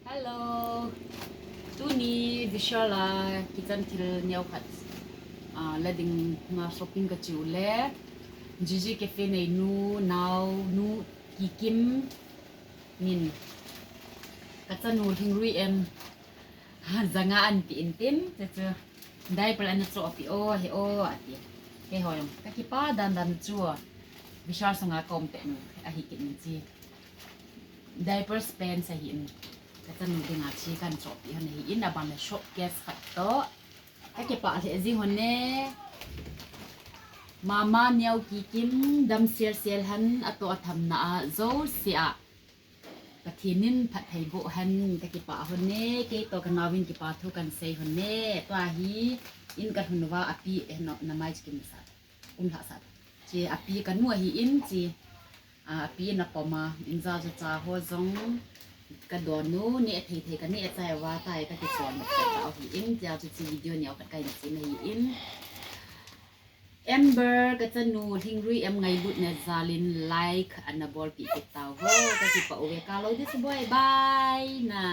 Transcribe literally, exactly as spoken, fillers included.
Hello. Tuni Vishal a kitchen thil neo khat, ah, la ding na shopping ka chiu le. Gigi Cafe neinu, naonu Kikim nin ka chanu Lhingrui em, zanga an ti in tin, che chu diaper ana chohpeh o, he o, ati. Keiho jong ka kipa dan dan chu, Vishal sunga ka um pet nu ahi kit in chi. Diapers pants ahin, ka chanu dinga chi kan chohpeh hon ahin, aban le short case khat toh. Ka kipah lheh jing hon e. Mama neo Kikim, dam sel sel hen, atoh atham na a jouse a Pathen in phatthei boh hen, ka kipah hon e. Kei toh ka naovin kipa thu kan sei hon e. Tua hi in ka lhun uva api, eh, no, na mai chi kim sa, um lha sa. Chi api ka nu ahin chi. A, api na pom a, in ja chu cha ho jong ka don u, neh thei thei ka neh chai uva tai ka kichon na ta ahin, tia chu chi video neo khat ka in chin ahin. Amber, ka chanu Lhingrui em, ngailutna jal in like ana bolpeh kit tau ho, ka kipah uve, ka lou ding chu boi, bye na.